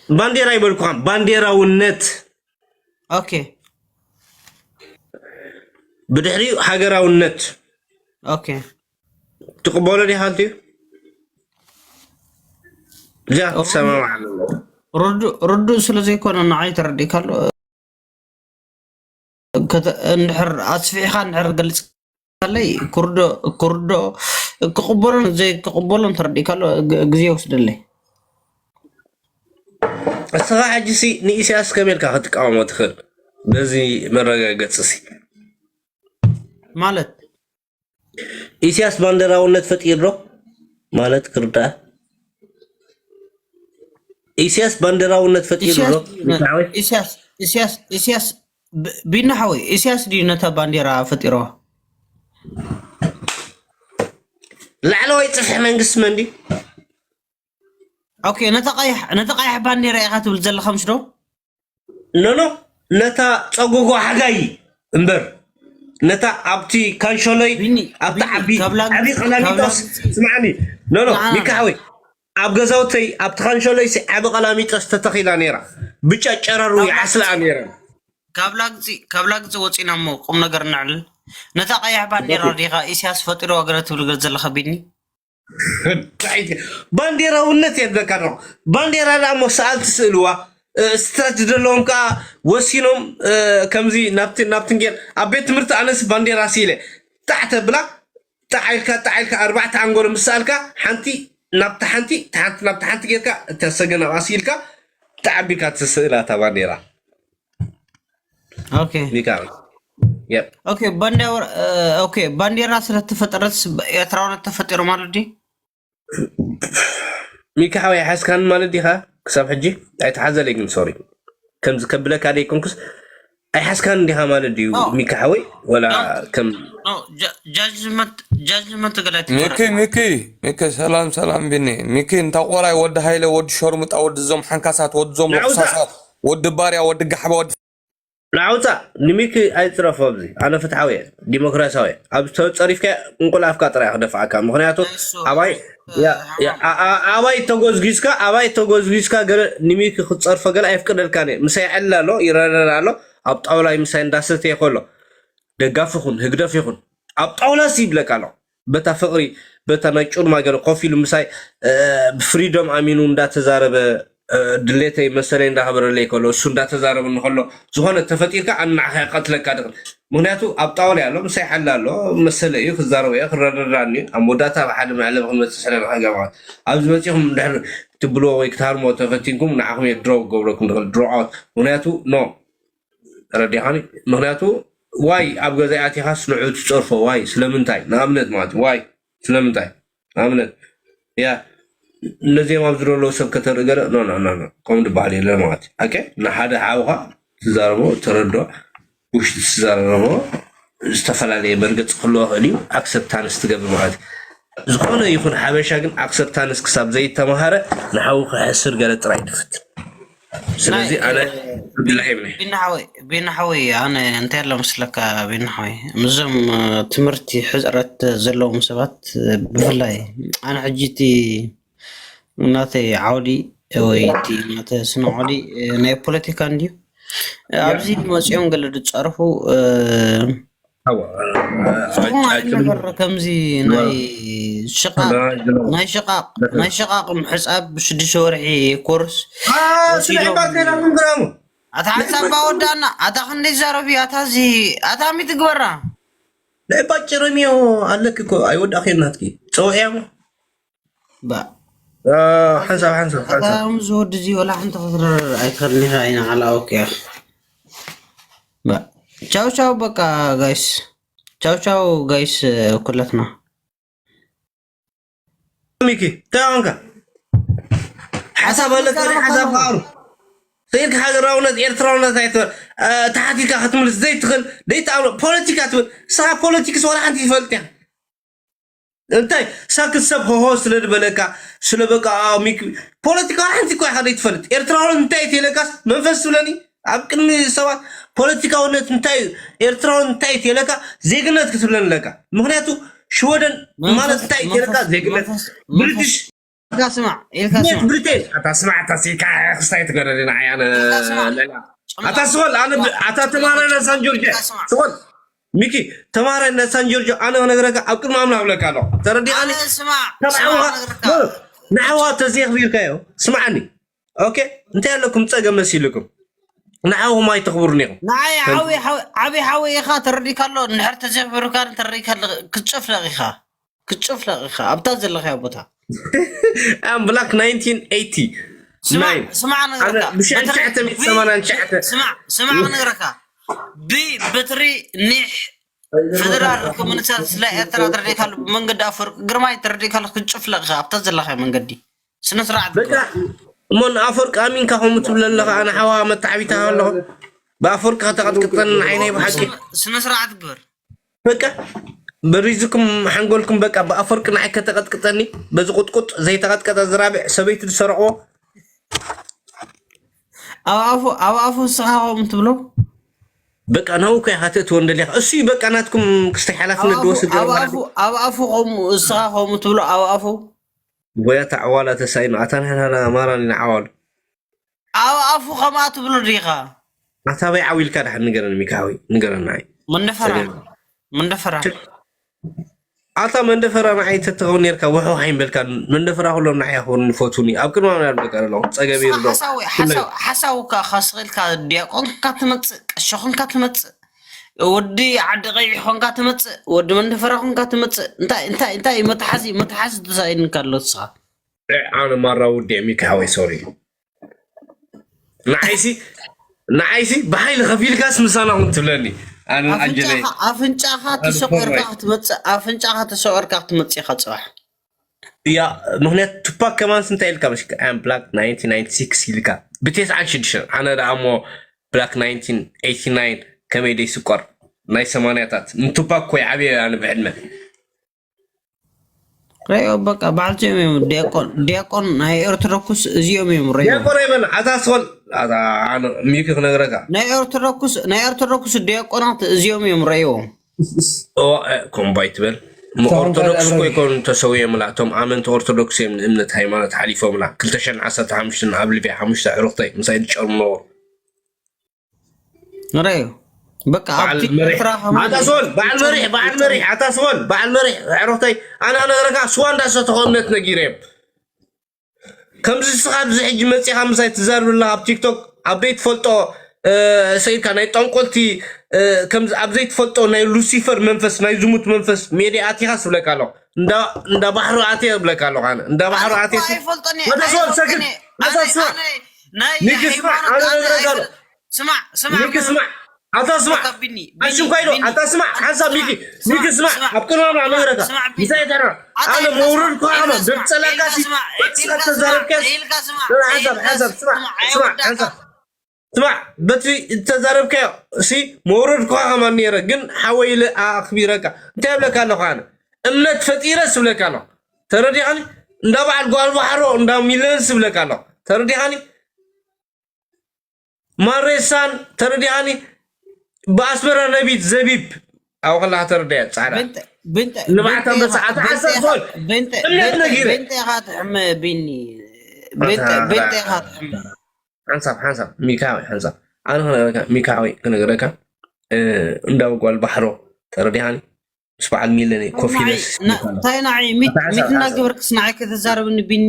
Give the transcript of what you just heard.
ባንዴራ ይበልኩኻ፣ ባንዴራውነት፣ okay ብድሕሪኡ ሃገራውነት። okay ትቕበሎ ዲኻ? እንትዩ እዚኣ ክትሰማማዕ ኣለዎ። ርዱእ ርዱእ ስለ ዘይኮነ ንዓይ ተረዲእካ ኣሎ። ከተ- እንድሕር ኣስፊሕካ እንድሕር ገልጽካለይ ክርዶ ክርዶ ክቕበሎን ዘይክቕበሎን ተረዲእካ ኣሎ። ግ- ግዜ ይወስደለይ። እስኻ ሕጂ ሲ ንኢሳያስ ከመይ ኢልካ ክትቃወሞ ትኽእል? በዚ መረጋገጺ ሲ ማለት ኢሳያስ ባንዴራውነት ፈጢሩ ዶ ማለት ክርዳእ? ኢሳያስ ባንዴራውነት ፈጢሩ ዶ? ኢሳያስ ኢሳያስ ኢሳያስ ብ- ቢና ሓወይ፣ ኢሳያስ ድዩ ነታ ባንዴራ ፈጢሮ? ላዕለዋይ ጽፍሒ መንግስቲ መን ድዩ? okay ነታ ቀያሕ ነታ ቀያሕ ባንዴራ ኢኻ ትብል ዘለኻ፣ ምሽ ዶ? ኖኖ፣ ነታ ጸጎጎ ሓጋይ እምበር፣ ነታ ኣብቲ ካንሾሎይ፣ ቢኒ ኣብቲ ቢኒ ዓቢ ካብ ላግ- ዓቢ ካብ ቀላሚጦስ። ላግጺ- ስምዓኒ፣ ኖኖ ንዓና- ሚካ ሓወይ፣ ኣብ ገዛውተይ ኣብቲ ካንሾሎይ ሲ ዓቢ ቀላሚጦስ ተተኺላ ነይራ። ብጫ ጨረሩ ካብ ይዓስልኣ ነይረን። ካብ ላግጺ ካብ ላግጺ ወጺና እሞ ቁም ነገር ነዕልል። ነታ ቀያሕ ባንዴራ ዲኻ ኢሳያስ ፈጢሮ ወገረ ትብል ዘለኻ ቢኒ? እንታይ ባንዴራውነት የብለካ ዶ? ባንዴራ ደኣ እሞ ሰኣልቲ ስእልዋ፣ እ፣ ስትራች ዘለዎም ከኣ ወሲኖም፣ እ፣ ከምዚ ናብቲ ናብቲ ንጌር ኣብ ቤት ትምህርቲ ኣነስ ባንዴራ ስኢለ ጣዕ ተብላ፣ ጣዕ ኢልካ ጣዕ ኢልካ ኣርባዕተ ኣንጎሎ ምስ ሰኣልካ ሓንቲ ናብታ ሓንቲ፣ ሓንቲ ናብታ ሓንቲ ጌርካ እታ ሰገን ኣብኣ ስኢልካ ጣዕ ኣቢልካ ትስእላ እታ ባንዴራ። okay ሚካዊ የብ okay ባንዴራ okay ባንዴራ ስለ ተፈጠረት ኤርትራውነት ተፈጢሩ ማለት ድዩ? ሚካ ሓወይ ኣይሓዝካን ማለት ዲኻ? ክሳብ ሕጂ ኣይተሓዘለይ ግን ሶሪ ከምዚ ከብለካ ደይኮንኩስ ኣይሓዝካን ዲኻ ማለት ድዩ? No. ሚካ ሓወይ ወላ ከም ጃጅመንት ጃጅመንት ገላይ ሚኪ ሚኪ ሚኪ ሰላም ሰላም ቢኒ ሚኪ እንታ ቆራይ ወዲ ሃይለ ወዲ ሸርሙጣ ወዲ ዞም ሓንካሳት ወዲ ዞም ናውዛ። ርኩሳሳት ወዲ ባርያ ወዲ ጋሕባ ወዲ ናውዛ ንሚኪ ኣይጽረፎ ኣብዚ ኣነ ፍትሓዊ እየ ዲሞክራሲያዊ እየ ኣብ ተጸሪፍካ እንቁላፍካ ጥራይ ክደፍዓካ ምክንያቱ ኣባይ ያ- ያ- ኣ- ኣ- ኣባይ ተጎዝጊዝካ ኣባይ ተጎዝጊዝካ ገለ ንሚኪ ክትጸርፎ ገለ ኣይፍቅደልካን እየ ምሳይ ዕላ ኣሎ ይረረር ኣሎ ኣብ ጣውላይ ምሳይ እንዳሰተየ ከሎ ደጋፍ ይኹን ህግደፍ ይኹን ኣብ ጣውላ ሲ ይብለካ ኣሎ በታ ፍቕሪ በታ ናይ ጩርማ ገለ ኮፍ ኢሉ ምሳይ ብፍሪዶም ኣሚኑ እንዳተዛረበ ድሌተይ መሰለይ እንዳኸበረለይ ከሎ እሱ እንዳተዛረበ እንከሎ ዝኾነ ተፈጢርካ ኣናዕኸ ቀትለካ ድኽል ምክንያቱ ኣብ ጣውላ ኣሎ ምሳይ ሓላ ኣሎ መሰለ እዩ ክዛረበ እየ ክረዳዳኒ ኣብ መወዳእታ ኣብ ሓደ መዕለቢ ክንመፅእ ስለ ንኸገባ ኣብዚ መፂኹም ድሕር ትብልዎ ወይ ክትሃርሞ ተፈቲንኩም ንዓኹም እየ ድሮ ክገብረኩም ድኽል ድሮዖት ምክንያቱ ኖ ተረዲኻኒ ምክንያቱ ዋይ ኣብ ገዛ ኣቲኻስ ንዑ ትፀርፎ ዋይ ስለምንታይ ንኣብነት ማለት ዋይ ስለምንታይ ንኣብነት ያ ነዚኦም ኣብዚ ዘለዉ ሰብ ከተርኢ ገለ ኖ ኖ ኖ ኖ ከምኡ ዝበሃል የለ ማለት ኦኬ ንሓደ ሓውኻ ትዛረቦ ተረዶ ውሽጢ ትዛረቦ ዝተፈላለየ መርገፂ ክህልዎ ክእል እዩ ኣክሰፕታንስ ትገብር ማለት ዝኾነ ይኹን ሓበሻ ግን ኣክሰፕታንስ ክሳብ ዘይተምሃረ ንሓዉ ክሕስር ገለ ጥራይ ድፍትን ስለዚ ኣነ ብድላይ ይብለ ቢናሓወይ ቢናሓወይ ኣነ እንታይ ኣሎ ምስለካ ቢናሓወይ ምስዞም ትምህርቲ ሕፅረት ዘለዎም ሰባት ብፍላይ ኣነ ሕጂ እቲ ናተይ ዓውዲ ወይ እቲ ናተ ስነ ዓውዲ ናይ ፖለቲካ እንድዩ ኣብዚ መፂኦም ገለ ዝፀርፉ ነገር ከምዚ ናይ ሽቃቅ ናይ ሽቃቅ ናይ ሽቃቅ ምሕፃብ ብሽዱሽተ ወርሒ ኮርስ ስለ ባቴና ምንግራሙ ኣታ ሓንሳብ ባወዳና ኣታ ክንደይ ዛረብ እዩ ኣታ እዚ ኣታ ሚትግበራ ናይ ባጭረሚዮ ኣለክ እኮ ኣይወዳእኽዮ ናትኪ ፀውዕያሞ ባ ሓንሳብ ሓንሳብ ሓንሳብ ኣታም ዝወዲ እዚ ወላ ሓንቲ ክትረር ኣይትኸድኒ ኢኻ ኢና ሓላ ኦኬ ባ ቻው ቻው በቃ ጋይስ ቻው ቻው ጋይስ ኩለትና ሚኪ እንታይ ኾንካ ሓሳብ ኣለካ ናይ ሓሳብ ክኣሩ ስኢልካ ሃገራውነት ኤርትራውነት ኣይትበል ተሓቲካ ክትምልስ ዘይትኽእል ደይትኣምኖ ፖለቲካ ትብል ንስኻ ፖለቲክስ ዋላ ሓንቲ ይፈልጥ እያ እንታይ ሳክት ሰብ ሆሆ ስለ ዝበለካ ስለ በቃ ሚክ ፖለቲካ ሓንቲ እኮ ኢኻ ዘይትፈልጥ ኤርትራውነት እንታይ እዩ ኢለካስ መንፈስ ትብለኒ ኣብ ቅድሚ ሰባት ፖለቲካውነት እንታይ እዩ ኤርትራውነት እንታይ እዩ ኢለካ ዜግነት ክትብለኒ ኣለካ ምክንያቱ ሽወደን ማለት እንታይ እዩ ኢለካ ዜግነት ብሪቲሽ ኢልካ ስማዕ፣ ኢልካ ቤት ስማዕ። ብሪቴን ኣታ ስማዕ ኣታ ሲካ ክስታይ ትገረልና ዓያ ኢልካ ስማዕ። ኣታ ስወል ኣነ ኣታ ተማረ ና ሳን ጆርጅ ኢልካ ስማዕ። ስወል ሚኪ ተማረ ና ሳን ጆርጅ ኣነ ነገረካ ኣብ ቅድሚ ኣምላኽ ብለካ ኣሎ ተረዲኣኒ ኣነ ስማዕ፣ ካብ ስማዕ ዓውኻ ነገርካ። ንዓዋ ተዘይኽቢርካዮ ስማዕኒ ኦኬ እንታይ ኣለኩም ፀገም መሲልኩም ንዓኹም ኣይተኽብሩን ኢኹም ንዓይ ዓብዪ ሓወ- ዓብዪ ሓወ ኢኻ ተረዲካ ኣሎ። እንድሕር ተዘይኽቢርካ ተረዲካ ክትጨፍለቕ ኢኻ ክትጨፍለቕ ኢኻ ኣብታ ዘለኻዮ ቦታ። ኣም ብላክ ናይንቲን ኤይቲ ስማዕ ስማዕ ነገርካ ብሽሕን ትሽዓተ ሚእቲ ሰማንያን ትሽዓተ ስማዕ ስማዕ ነገርካ ብበትሪ ኒሕ ፈደራል ርክብ ምንሳት ስለ ኤርትራ ተረዲእካሉ ብመንገዲ ኣፈወርቂ ግርማይ ተረዲእካሉ ክትጭፍለቕ ኢኻ ኣብታ ዘለኻዮ መንገዲ ስነ ስርዓት በቃ እሞ ንኣፈወርቂ ኣሚንካ ከምኡ ትብል ኣለኻ ኣነ ሓዋ መታዕቢታ ኣለኹ ብኣፈወርቂ ከተቐጥቅጠን ንዓይነይ ብሓቂ ስነ ስርዓት ግበር በቃ በሪዝኩም ሓንጎልኩም በቃ ብኣፈወርቂ ንዓይ ከተቐጥቅጠኒ በዚ ቁጥቁጥ ዘይተቐጥቀጠ ዝራብዕ ሰበይቲ ዝሰርቕዎ ኣብ ኣፉ ኣብ ኣፉ ንስኻ ከምኡ ትብሎ በቃ ናብኡ እኮ ኢኻ ተእትዎ እንደሊኻ እሱ እዩ በቃ ናትኩም ክስታይ ሓላፍነት ዝወስድ ኣብ ኣፉ ኣብ ኣፉ ከምኡ ንስኻ ከምኡ ትብሎ ኣብ ኣፉ ጎያታ ዕዋላ ተሳኢኑ ኣታ ንሕና ኣማራን ኢና ዓዋሉ ኣብ ኣፉ ከምኣ ትብሎ ዲኻ ኣታ በይ ዓው ኢልካ ድሓን ንገረኒ ሚካዊ ንገረኒ ንዓይ መንደፈራ መንደፈራ ኣታ መንደፈራ ንዓይ ተትኸውን ነርካ ውሕው ሓይምበልካ መንደፈራ ኩሎም ንዓይ ኣኽብሩኒ ይፈትዉኒ ኣብ ቅድሚ ኣምላኽ በቃ ኣለኹ ጸገብ የብሎ ሓሳዊ ሓሳዊ ሓሳዊ እካ ካስቕ ኢልካ ዲያቆን ኮንካ ትመጽእ ቀሾ ኮንካ ትመጽእ ወዲ ዓዲ ቀይሕ ኮንካ ትመጽእ ወዲ መንደፈራ ኮንካ ትመጽእ እንታይ እንታይ እንታይ መተሓዚ መተሓዚ ተሳኢንካ ኣሎ ንስኻ ኣነ ማራ ውዲዕ ሚካ ሓወይ ሶሪ ንዓይሲ ንዓይሲ ብሓይሊ ከፊልካስ ምሳና እውን ትብለኒ ኣነ ኣንጀለይ ኣፍንጫኻ ኣፍንጫኻ ተሰቆርካ ክትመጽእ ኣፍንጫኻ ተሰቆርካ ክትመጽእ ኢኻ ጽባሕ ያ ምክንያት ቱፓክ ከማንስ እንታይ ኢልካ መሽ ኣም ብላክ ናይንቲን ናይንቲ ሲክስ ኢልካ ብቴስዓን ሽዱሽተን ኣነ ደኣ እሞ ብላክ ናይንቲን ኤይቲ ናይን ከመይ ደይ ስቆር ናይ ሰማንያታት ንቱፓክ ኮይ ዓብየ ኣነ ብዕድመ ረዮ በቃ ባዕልቲኦም እዮም ዲያቆን ዲያቆን ናይ ኦርቶዶክስ እዚኦም እዮም ረዮ ዲያቆን ኣይበል ኣታ ስኾል ሚኪ ክነግረካ ናይ ኦርቶዶክስ ናይ ኦርቶዶክስ ዲያቆናት እዚኦም እዮም ረይዎም ኮምባይ ትበል ኦርቶዶክስ እኮ ይኮኑ ተሰውዮም ላ እቶም ኣመንቲ ኦርቶዶክስ እዮም ንእምነት ሃይማኖት ሓሊፎም ላ ክልተ ሽሕን ዓሰርተ ሓሙሽተን ኣብ ሊብያ ሓሙሽተ ዕሩኽተይ ምሳይ ዝጨርምዎ ንረዩ በቃ ኣብቲ ኤርትራ ኣታ ስወል በዓል መሪሕ በዓል መሪሕ ኣታ ስወል በዓል መሪሕ ዕሩኽተይ ኣነ ነገረካ ስዋ እንዳሰተኸ እምነት ነጊረ እዮም ከምዚ ንስኻ ኣብዚ ሕጂ መፂኻ ምሳይ ትዛርብ ኣለኻ ኣብ ቲክቶክ ኣብ ዘይትፈልጦ ሰኢልካ ናይ ጠንቆልቲ ከምዚ ኣብ ዘይትፈልጦ ናይ ሉሲፈር መንፈስ ናይ ዝሙት መንፈስ ሜድያ ኣቲኻ ስብለካ ኣለኹ እንዳ ባሕሩ ኣትየ እብለካ ኣለኹ ኣነ እንዳ ባሕሩ ኣትየ ወደ ሰወል ሰግድ ኣታ ስማ ናይ ሚኪ ስማ ኣነ ነግረካ ኣሎ ስማዕ ስማዕ ሚኪ ስማ ኣታ ስማ ቢኒ ኣሽንኳይ ዶ ኣታ ስማ ሓንሳብ ሚኪ ሚኪ ስማ ኣብ ቅድማና ነግረካ ምሳይ ተራ ኣነ መውረድ ኳ ኣነ ደብፀላካ ሲ ተዛረብካ ሓንሳብ ሓንሳብ ስማ ስማ ሓንሳብ ስማ በቲ ተዛረብካዮ ሲ መውረድ ኳ ከማን ነይረ ግን ሓወይ ኢለ ኣኽቢረካ እንታይ ብለካ ኣለኹ ኣነ እምነት ፈጢረ ስብለካ ኣለኹ ተረዲኻኒ እንዳ በዓል ጓል ባሕሮ እንዳ ሚለን ስብለካ ኣለኹ ተረዲኻኒ ማሬሳን ተረዲኻኒ ብኣስመራ ነቢት ዘቢብ ኣብ ከላካ ተረዳያ ጻዕዳ ንባዕታ በሳዓተ ዓሰርተ ሶል እምነት ነጊረ ቤንጤ ኢኻ ትሕመ ቢኒ ቤንጤ ኢኻ ትሕመ ሓንሳብ ሓንሳብ ሚካዊ ሓንሳብ ኣነ ክነግረካ ሚካዊ ክነግረካ እንዳ ጓል ባሕሮ ተረዲኻኒ ምስ በዓል ሚለነ ኮፍ ኢለስ እንታይ ንዓይ ሚት እናገበርክስ ንዓይ ከተዛረብኒ ቢኒ